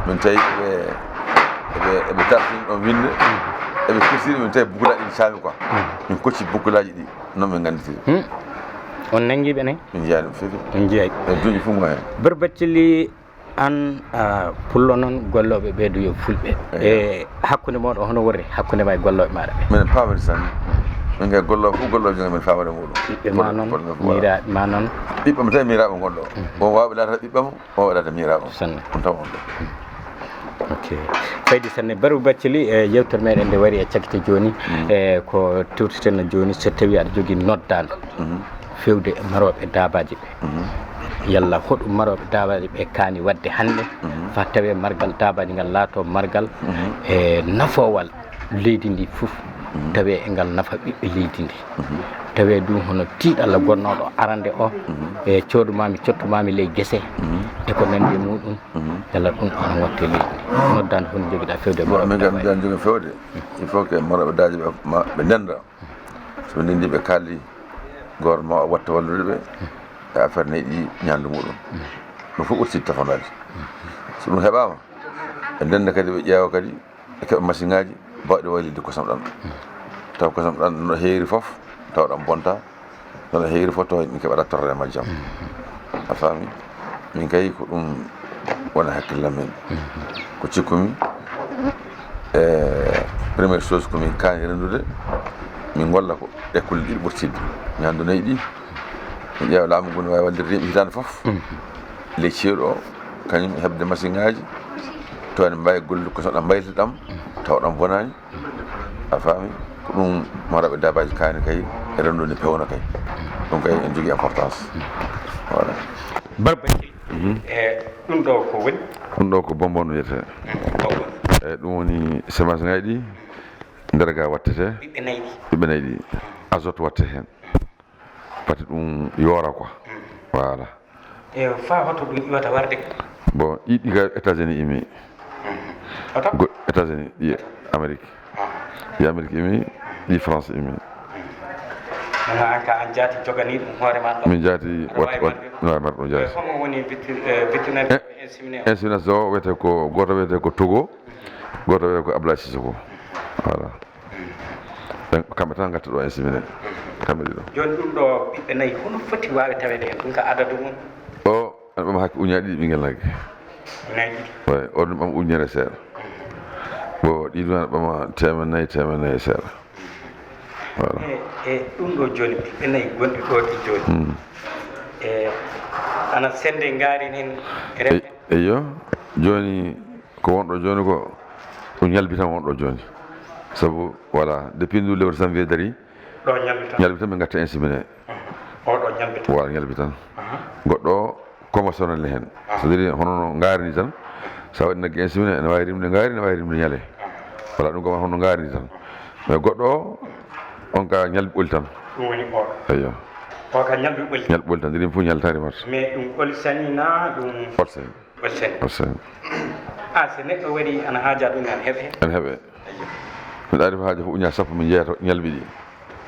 min tawi ɓe Eɓe, eɓe dartini ɗon winde. Eɓe kursini min tawi bukulaji ɗi caami quoi. Min kocci bukulaji ɗi. Noon min ngannditiri. Hmm. On nanngi ɓe nay? Min njiyaani ɗum feewi. On njiyaay. E duuji fof mo heen. Bar Baccili, an a pullo noon, gollooɓe ɓee du yo fulɓe. Eeyo. E hakkunde mooɗon, hono worri hakkunde ma e gollooɓe maaɗa ɓe? Minen paamiri tan. Min kay golloowo fof, golloowo jogi min faamare muɗum. Ɓiɓɓe ma noon, miiraaɓe ma noon. Ɓiɓɓe am tawi miiraaɓe ngonɗo. Mhm. On waawɓe laatata ɓiɓɓe am, on waɗata miiraaɓe am. Sanne. On tawa on ɗo. Ok. Faydi sanne. Bar Baccili, e yewtere meɗen nde wari e cakite jooni, mm, e ko tawtirten jooni, so tawi aɗa jogii noddaandu, mhm, feewde e marooɓe daabaaji ɓe. Mhm. Yalla hoɗum marooɓe daabaaji ɓe kaani waɗde hannde, mhm, faa tawee margal daabaaji ngal laatoo margal, mhm, e nafoowal leydi ndi fof, mhm, tawee e ngal nafa ɓiɓɓe leydi ndi. Mhm. Tawee du hono tiiɗalla gonnooɗo arande o, mhm, e coodu maami, cottu maami ley gese, mhm, e ko nanndi e muɗum, mhm, yalla ɗum ana watte leydi ndi. Noddaandu hono njogiɗaa feewde e marooɓe daabaaji? Min noddaandu jogi feewde, il faut que marooɓe daabaaji ɓe ma ɓe ndennda. So ɓe ndenndi, ɓe kaaldi, gouvernement o watta wallude ɓe e affaire nehdi ñaamdu muɗum. Ɗum fof ɓurti tafanaaji. So ɗum heɓaama, ɓe ndennda kadi, ɓe ƴeewa kadi, ɓe keɓa masiŋaaji baawɗi waylitde kosam ɗam. Taw kosam ɗam no heeri fof, taw ɗam bonta, no ɗam heeri fof, taw min keɓata torrere majjam. A faami? Min kay ko ɗum woni hakkille men. Ko cikkumi, e première chose ko min kaani renndude, min ngolla ko ɗe kulle ɗiɗi ɓurtiiɗe. Ñaamdu nehdi, min ƴeewa laamu ngu no waawi wallirde yimɓe hitaande fof. Ley ceeɗu o, kañum heɓde masiŋaaji, tawa ene mbaawi gollude ko so ɗam mbaylita ɗam, tawa ɗam bonaani. A faami? Ko ɗum marooɓe daabaaji kaani kay, e renndo nde pewna kay. Ɗum kay ene jogii importance. Voilà. Bar Baccili, mhm, e ɗum ɗo ko woni? Ɗum ɗo ko bonbon wiyetee. Mhm. Bonbon. Eeyi, ɗum woni semence ŋaaji ɗi, nder ga wattete. Ɓiɓɓe nayi ɗi. Ɓiɓɓe nayi ɗi. Azote watte heen. Pati ɗum yoora quoi. Mm. Voilà. E faa hoto ɗum iwata warde? Bon, ɗi, ɗi ka États-Unis imi. Mhm. Hoto? Go-, États-Unis, ɗi Amérique. Ah. Ɗi Amérique imi, ɗi France imi. Mhm. Kono an ka an jaati joganii ɗum hoore ma ɗo? Min jaati. Aɗa wat-, waawi wat-, marde? No waawi marde ɗum jaati. E homo woni vétu-, eh, vétérinaire, eh, inséminaire? Inséminaire o wiyetee ko, gooto wiyetee ko Togo, gooto wiyetee ko Abdoulaye Sissoko. Voilà. Ɓen, kamɓe tan ngatta ɗo inséminé. Kamɓe ɗiɗo. Jooni ɗum ɗo ɓiɓɓe nayi, hono foti waawi taweede heen? Ɗum ka adadu mum? O, ene ɓama hakke ujunnaaje ɗiɗi ɓinngel nagge. Nayi ɗiɗi? Way, o ɗum ɓama ujunere seeɗa. Bon, ɗiɗo ene ɓama teemedde nayi, teemedde nayi e seeɗa. Voilà. E, e ɗum ɗo jooni, ɓiɓɓe nayi gonɗi ɗo ɗi jooni. Hmm. E, ana sennde ngaari heen e, remde? Eyyo, jooni ko wonɗo jooni ko, ko ñalbi tan wonɗo jooni. Sabu, voilà, depuis ndu lewru janvier darii, ɗo ñalbi tan? Ñalbi tan ɓe ngatta inséminé. Mhm. O ɗo ñalbi tan? Voilà, ñalbi tan. Mhm. Goɗɗo o, conventionnel ne heen. Ah. C'est-à-dire, hono no ngaari ni tan, so a waɗi nagge inséminé, ene waawi rimde ngaari, ene waawi rimde ñaale. Ah. Voilà, ɗum ko hono no ngaari ni tan. Mais goɗɗo o, on ka ñalbi ɓoli tan. Ɗum woni o. Eyyo. O ka ñalbi ɓoli? Ñalbi ɓoli tan, ɗiɗi fof ñalta rimata. Mais ɗum ɓolsani na ɗum? Ɓolsani. Ɓolsani. Ɓolsani. Ah, so neɗɗo waɗi ana haaja ɗum, ana heɓe? Ana heɓe. Eyyo. Mbiɗa ari ko haaja fof uñaa sappo, min njeya to ñalbi ɗi.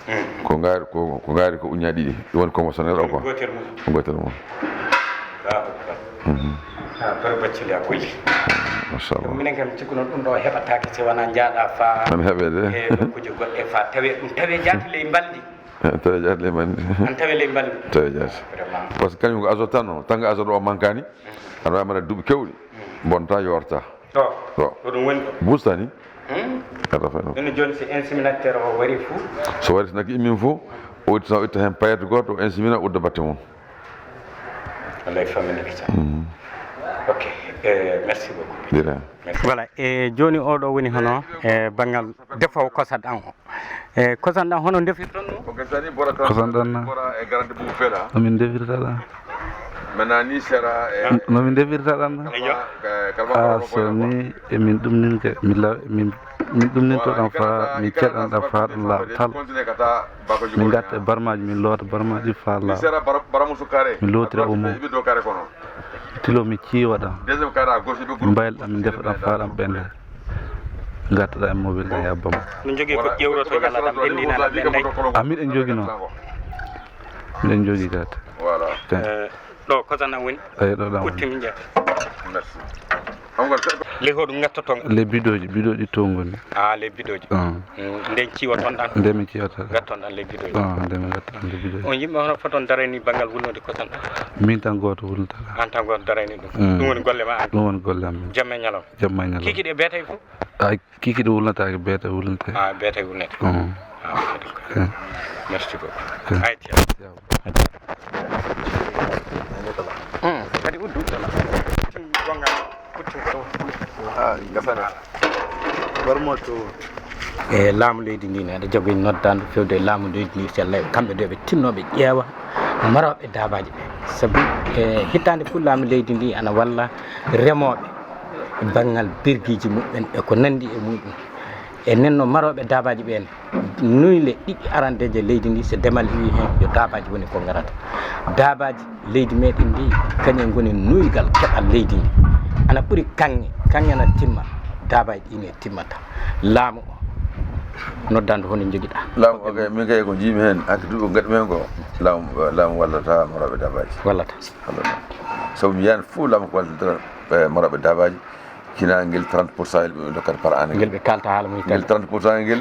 Hmm. Ko ngaari, ko, ko ngaari ko uñaa ɗiɗi. Ɗum woni conventionnel o quoi. Gootel mum. Ko gootel mum. Allahu akbar. Mhm. Ah, Bar Baccili a kulli. Machallah. Minen kam cikkuno ɗum ɗo heɓataake si wonaa njaaɗa faa. Ana heɓe de. E nokkuuji goɗɗe faa tawe ɗum, tawe jaati ley mbaldi. Tawe jaati ley mbaldi. Ana tawe ley mbaldi. Tawe jaati. Vraiment. Par ce que kañum ko azote tan o, tan ko azote o mankaani. Mhm. Aɗa waawi mbaɗa duuɓi keewɗi. Mhm. Bonta, yoorta. To, to. To ɗum woni ɗo. Bustani? Hmm? Kata fay no. Ɗum jooni, si inséminateur o wari fu? So wari, so nagge immii fu, o itta, o itta heen paillette gooto, o insémina, udda batte mum. Wallay famille ko sa. Mhm. Ok. Eh, merci beaucoup. Dira. Merci. Voilà, e jooni o ɗo woni hono e banngal defoowo kosam ɗam o. E kosam ɗam, hono ndefirton ɗum? Kosam ɗam na? No min ndefirta ɗam? No min ndefirta ɗam na? Eyyo. Ah, so ni emin ɗumninke, min la-, min, min ɗumninto ɗam faa, min ceɗan ɗam faa ɗam laaɓa tal. Min ngatta e barmaaji, min loota barmaaji faa laaɓa. Min lootira omo. Tilo mi ciiwa ɗam. Min mbayla ɗam, min ndefa ɗam faa ɗam ɓennda. Ngattoɗaa e mobile ɗam, yabba mo. No jogii ko ƴewroto ñala ɗam ɓenndi, ñala ɓenndi. Ah, miɗen jogii noon. Miɗen jogii gati. Voilà. Eh, ɗo kosam ɗam woni? Eyi, ɗo ɗam woni. Ɓutti min ƴetta. Merci. Ley hoɗum ngattoton? Ley bidooji, bidooji tow ngoni. Ah, ley bidooji. Ah. Mm, nden ciwo ton ɗan? Nden min ciwata. Ngatton ɗan ley bidooji. Ah, nden min ngatta ɗan ley bidooji. On yimɓe hono foton darani banngal wulnude kosan ɗan? Min tan gooto wulnata. An tan gooto darani ɗum? Mm. Ɗum woni golle ma an? Ɗum woni golle am. Jamma e ñalawma? Jamma e ñalawma. Kiikiiɗe beetay fof? Ay, kiikiiɗe wulnataake, beetay wulnate. Ah, beetay wulnate. Mm. Ah, ok, d'accord. Ok. Merci beaucoup. Ok. Ay, tiens. Tiens. Kadi uddu. Ah, gasana. Barmo to. E laamu leydi ndi ne, aɗa jogii noddaandu fewde e laamu leydi ndi, si Allah, kamɓe ɗo ɓe tinnooɓe ƴeewa marooɓe daabaaji ɓe. Sabu e hitaande fof laamu leydi ndi ana walla remooɓe e banngal birgiiji muɓɓen e ko nanndi e muɗum. E nden no marooɓe daabaaji ɓee ne, nuyɗe ɗiɗi arandeeje leydi ndi, so demal iwii heen, yo daabaaji woni ko ngarata. Daabaaji leydi meɗen ndi, kañum ngoni nuygal keɓal leydi ndi. Ana ɓuri kaŋŋe, kaŋŋe na timma, daabaaji ɗi ne timmata. Laamu o, noddaandu hono njogiɗaa? Laamu o kay, min kay ko njiimi heen, hakke duuɓi ko ngaɗmi heen ko, laamu, laamu wallata marooɓe daabaaji. Wallata. Wallata. Sabu mi yiyaani fof laamu ko wallata, eh, marooɓe daabaaji. Kina ngel trente pour cent ɓe ndokkata par année. Ngel ɓe kalta haala mum tan. Ngel trente pour cent ngel,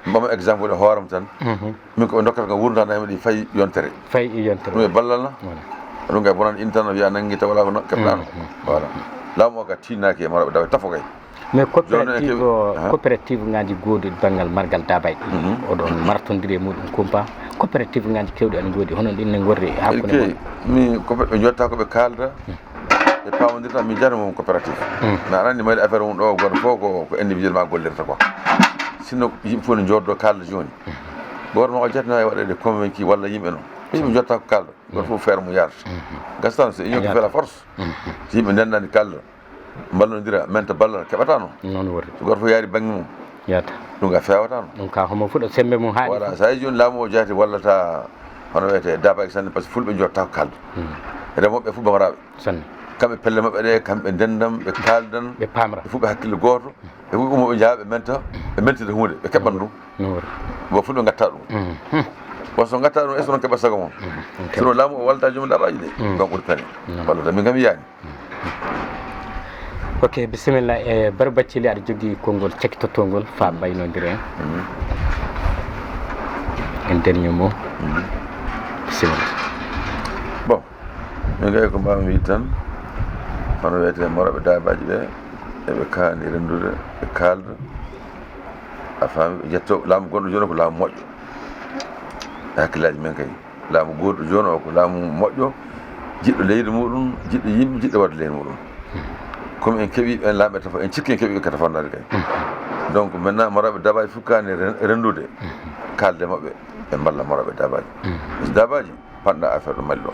mbama exemple e hooram tan. Mhm. Min ko ɓe ndokkata ko wurnata nayi ɗi fay yontere. Fay yontere. Ɗum e ballal na? Voilà. Ɗum kay bonani in tan, wiya nangi taw wala ko no keɓɗa no. Mhm. Voilà. Laamu o ka tinnaaki e marooɓe daabaaji tafo kay. Mais jooni en coopérative keɓi, o, aha, coopérative ngaji gooduɗi banngal margal daabaaji. Mhm. Oɗon martondiri e muɗum kumpa. Coopérative ngaji kewɗi ana ngoodi, hono ɗin ne ngorri hakkunde mon? Min ko ɓe, ɓe jotta ko ɓe kaalda. Hmm. Ɓe paamondirta, min jahata mum coopérative. Hmm. Mais aɗa anndi Mali affaire mum ɗo, gooto fof ko, ko individuellement gollirta quoi. Sinno yimɓe fof ne jooɗo kaalda jooni. Hmm. Gooto ma o jahata ne waɗa des convaincus walla yimɓe noon. Yimɓe jotta ko kaalda. Gooto fof feere mum yaata. Hmm. Gasata so union ko fait la force. Hmm. So yimɓe ndendani kaalda, mballondira, menta ballal, keɓata noon. Noon woni. So gooto fof yaari bannge mum. Yaata. Ɗum ka fewata noon. Ɗum ka homo fuɗa sembe mum haaɗi. Voilà, fof. So a yii jooni laamu o jaati wallata hono wiyetee daabaaji sanne, par ce que fulɓe njottaako kaaldu. Hmm. Remooɓe fof bamaraaɓe. Sanne. Kamɓe pelle maɓɓe ɗe, kamɓe ndendam, ɓe kaaldan. Ɓe paamra. Ɓe fof ɓe hakkille gooto. Ɓe fof ummo ɓe njaha, ɓe menta, ɓe mentita huunde, ɓe keɓɓan ɗum. No wori. Bon, fulɓe ngatta ɗum. Hmm. Hmm. Bon, so ngatta ɗum, est-ce que noon keɓat sago mum? Hmm. Sinon laamu o wallata joomum daabaaji ɗe. Hmm. Ɗon ɓuri pene. Hmm. Wallata min kam yiyaani. Ok, bisimilla. E Baro Baccili, aɗa jogii konngol cakitotoongol faa mbaynondire en. Mhm. Un dernier mot. Mhm. Bisimilla. Bon, min kay ko mbaawmi wiide tan, hono wiyetee marooɓe daabaaji ɓe, eɓe kaani renndude, ɓe kaalda. A faami, ɓe njettoo laamu gonɗo jooni ko laamu moƴƴo. E hakkillaaji men kay. Laamu gooduɗo jooni o ko laamu moƴƴo, jiɗɗo leydi muɗum, jiɗɗo yimɓe, jiɗɗo waɗde leydi muɗum. Comme en keɓii ɓeen laamɓe tafa, en cikki en keɓii ɓe kadi fonndaade kay. Donc maintenant, marooɓe daabaaji fof kaani ren-, renndude, kaalde maɓɓe, ɓe mballa marooɓe daabaaji. Parce que daabaaji, panɗa affaire ɗo Mali ɗo.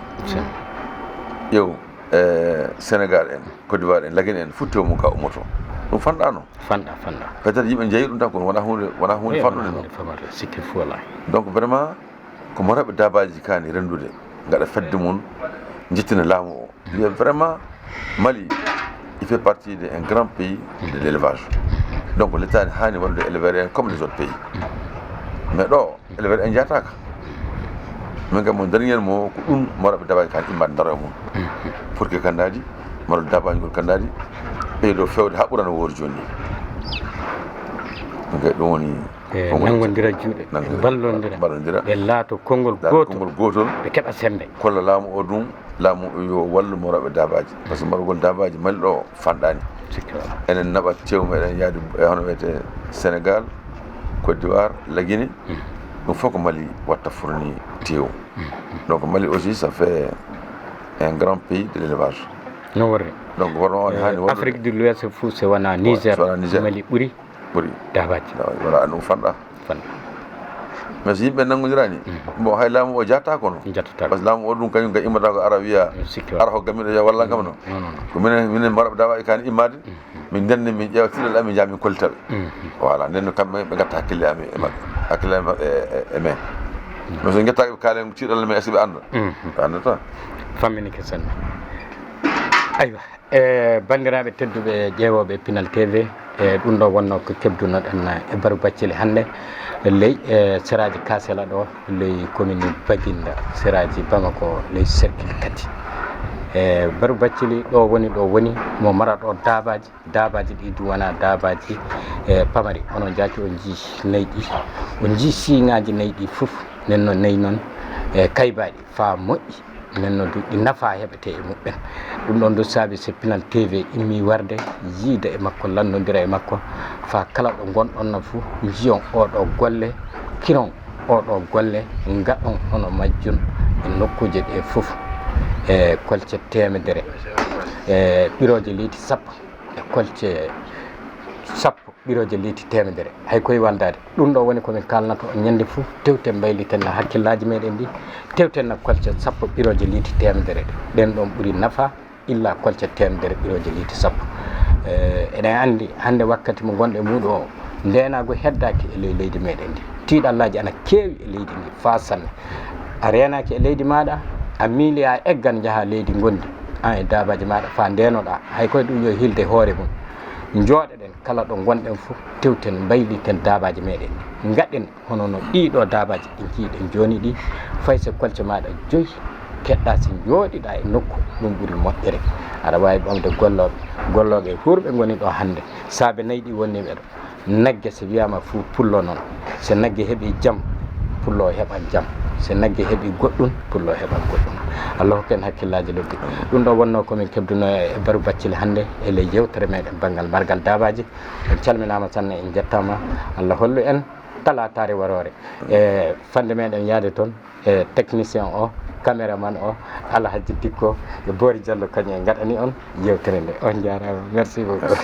Ƴeew, e Sénégal en, Côte d'Ivoire en, Lagine en, futti o mum ka ummoto. Ɗum fanɗaano. Fanɗa, fanɗa. Peut-être yimɓe njeyi ɗum tan, kono wonaa huunde, wonaa huunde fanɗude non. Huunde famarde, sikki fof alaa. Donc vraiment, ko marooɓe daabaaji kaani renndude, ngaɗa fedde mum, njettina laamu o. Wiya vraiment, Mali, il fait partie de un grand pays de l'élevage. Donc, l'État ne haani wallude éleveur en comme les autres pays. Mais ɗo, éleveur en njahataaka. Min kam, mon dernier mot, ko ɗum marooɓe daabaaji kaani immaade ndaro e mum. Pour que kanndaaji, marooɓe daabaaji ngol kanndaaji, ɓeydo feewde haa ɓura no woori jooni ni. Min kay, ɗum woni e konngol nangondira juuɗe, nangondira, ballondira, ballondira. Ɓe laato konngol gootol, konngol gootol. Ɓe keɓa semmbe. Kolla laamu o ɗum, laamu o yo wallu marooɓe daabaaji. Par ce que margol daabaaji Mali ɗo fanɗaani. Sikki alaa. Enen naɓa tew meɗen yaade e hono wiyetee Sénégal, Côte d'Ivoire, la Guinée. Mm. Ɗum fof ko Mali watta fourni tew. Mm. Donc Mali aussi, ça fait un grand pays de l'élevage. No worri. Donc worno on e haani worrude. Afrique de l'Ouest fof, so wonaa Niger, so wonaa Niger. Mali ɓuri. Ɓuri. Daabaaji. Daabaaji, voilà, ɗum fanɗa. Fanɗa. Mais so yimɓe nanngondiraa ni, mhm, bon, hay laamu o jahataa kono. Jahataa. Par ce que laamu o ɗum kañum ka immata ko ara wiya, mm, sikki ara ko gamiɗo ya walla kam no. Non, non, non. Ko minen, minen mbaɗa daabaaji kaani immaade, mhm, min ndenni, min ƴeewa tiiɗal amin, njaha min kollita ɓe. Mhm. Voilà, nden no kamɓe ɓe ngatta hakkille amin e maɓɓe. Hakkille amin e maɓɓe e, e, e men. Mhm. Mais so ngettaaki ɓe kaalen tiiɗal men, est-ce que ɓe annda? Mhm. Ɓe anndata. Famminike sanne. Aywa. E banndiraaɓe tedduɓe ƴeewooɓe Pinal T V, e ɗum ɗo wonnoo ko keɓdunoɗen e Baro Baccili hannde, ley, e seraaji Kaasela ɗo, ley commune Baginda, seraaji Bamako, ley cercle Kati. E Baru Baccili ɗo woni, ɗo woni mo mara ɗo daabaaji. Daabaaji ɗi du wona daabaaji e pamari. Onon jaaki on jii nayi ɗi, on jii siiŋaaji nayi ɗi fof. Nden noon nayi noon e kaybaaɗi faa moƴƴi. Nden noon du ɗi nafa heɓetee e muɓɓen. Ɗum ɗoon du saabi so Pinal T V immi warde yiida e makko, lanndondira e makko faa kala ɗo ngonɗon na fof njiyon oo ɗo golle, kinon oo ɗo golle, ngaɗon hono majjum e nokkuuje ɗe fof. E kolce teemedere e ɓirooje leydi sappo e kolce sappo ɓirooje leydi teemedere. Hay koye waldaade. Ɗum ɗo woni ko min kaalnata on ñande fof, tewten mbayliten na hakkillaaji meɗen ɗi, tewten na kolce sappo ɓirooje leydi teemedere ɗe. Ɗen ɗon ɓuri nafa illa kolce teemedere ɓirooje leydi sappo. Eh, eɗen anndi hannde wakkati mo ngonɗen muuɗum o, ndeenaagu heddaaki e ley leydi meɗen ndi. Tiiɗallaaji ana keewi e leydi ndi faa sanne. A reenaaki e leydi maaɗa, a miili a eggan njaha leydi ngondi, an e daabaaji maaɗa faa ndeenoɗaa. Hay koye ɗum yo hilde hoore mum. Njooɗoɗen kala ɗo ngonɗen fof, tewten mbayliten daabaaji meɗen. Ngaɗen hono no ɗii ɗo daabaaji ɗi njiiɗen jooni ɗi, fay so kolce maaɗa joyi, keɗɗa si njooɗiɗa e nokku, ɗum ɓuri moƴƴere. Aɗa waawi ɓamde gollooɓe, gollooɓe e huurɓe ngoni ɗo hannde. Saabe nayi ɗi wonniiɓe ɗo. Nagge so wiyaama fuu pullo noon. So nagge heɓii jam, pullo o heɓan jam. So nagge heɓii goɗɗum, pullo o heɓan goɗɗum. Allah hokku en hakkillaaji lobbi. Ɗum ɗo wonnoo ko min keɓduno e Baru Baccili hannde e ley yewtere meɗen banngal margal daabaaji. En calminaama sanne, en njettaama. Allah hollu en talaataare waroore. E fannde meɗen yahde toon, e technicien o, caméraman o, Alhaji Dikko e Boori Jallo, kañum en ngaɗani on yewtere nde. On njaaraama. Merci beaucoup.